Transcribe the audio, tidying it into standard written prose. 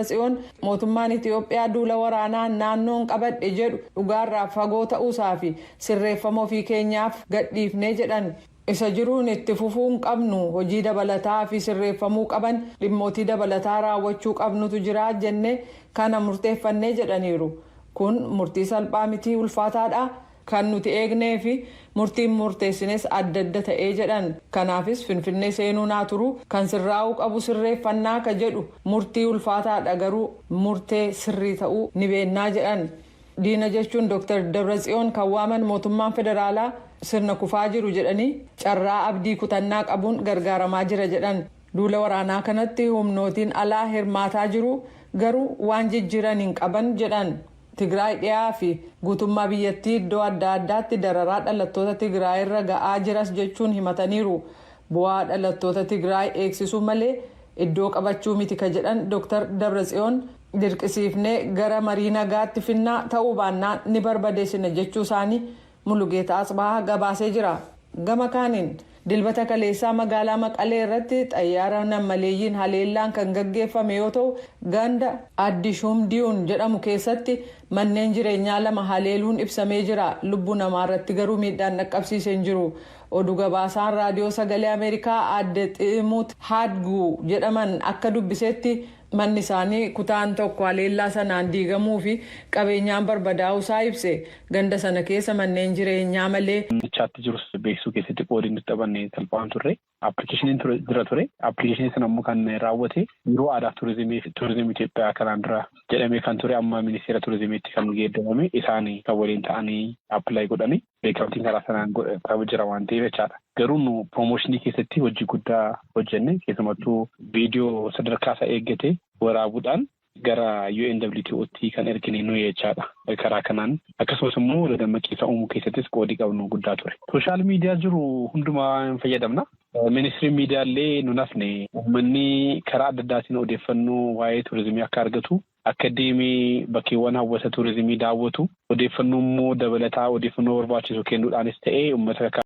Dabratsiyoon mootummaan Itiyoophiyaa duula waraanaa naannoon qabadhe jedhu dhugaarraa fagoo ta'uusaa fi sirreeffama ofii keenyaaf gadhiifnee jedhan. Isa jiruun itti fufuu hin qabnu, hojii dabalataa fi sirreeffamuu qaban, dhimmootii dabalataa raawwachuu qabnutu jira jennee kana murteeffannee jedhaniiru. Kun murtii salphaa mitii, ulfaataadha. Kan nuti eegnee fi murtiin murteessines adda adda ta'ee jedhan. Kanaafis Finfinnee seenuu naa turu, kan sirraa'uu qabu sirreeffannaa ka jedhu murtii ulfaataadha, garuu murtee sirrii ta'uu ni beennaa jedhan. Diina jechuun Dr. Dabratsiyoon kan waaman mootummaan federaalaa sirna kufaa jiru jedhanii carraa abdii kutannaa qabuun gargaaramaa jira jedhan. Duula waraanaa kanatti humnootiin alaa hirmaataa jiru, garuu waan jijjiiran hin qaban jedhan. Tigraay dhiyaa fi guutummaa biyyattii iddoo adda addaatti dararaa dhalattoota Tigraay irra ga'aa jiras jechuun himataniiru. Bu'aa dhalattoota Tigraay eegsisuu malee iddoo qabachuu miti ka jedhan Dr. Dabratsiyoon, dirqisiifnee gara marii nagaatti finnaa, ta'uu baannaan ni barbadeessina jechuu isaanii Mulugeetaa Asbahaa gabaasee jira. Gama kaaniin, Dilbata kaleessaa magaalaa Maqalee irratti xayyaara nammaleeyyiin haleellaan kan gaggeeffame yoo ta'u, ganda Addishuumdiyuun jedhamu keessatti manneen jireenyaa lama haleeluun ibsamee jira. Lubbuu namaa irratti garuu miidhaan dhaqqabsiisee hin jiru. Oduu gabaasaan Raadiyoo Sagalee Ameerikaa aadde Ximuut Haadguu jedhaman akka dubbisetti, manni isaanii kutaan tokko haleellaa sanaan diigamuu fi qabeenyaan barbadaa'uu isaa ibse. Ganda sana keessa manneen jireenyaa malee Chaatti jirus beeksisuu keessatti qoodii nuti taphanne salphaan turre. Appilikeeshiniin ture jira ture. Appilikeeshinii sana immoo kan raawwate Biiroo Aadaa fi Turizimii Itoophiyaa kanaan dura jedhamee kan ture, amma Ministeera Turizimiitti kan geeddarame, isaan kan waliin ta'anii apply godhanii beekamtiin karaa sanaan jira waan ta'eef jechaadha. Garuu nu promotion keessatti hojii guddaa hojjenne, keessumattuu viidiyoo sadarkaa isaa eeggate waraabuudhaan gara UNWTOtti kan ergine nuyi jechaadha. Karaa kanaan akkasumas immoo dadammaqiinsa uumuu keessattis qoodii qabnu guddaa ture. Social media jiru hundumaa hin fayyadamna. Ministiriin miidiyaa illee nu nafne, uummanni karaa adda addaatiin odeeffannoo waa'ee turizimii akka argatu, akka deemee bakkeewwan hawwata turizimii daawwatu, odeeffannoo immoo dabalataa odeeffannoo barbaachisu kennuudhaanis ta'ee uummata.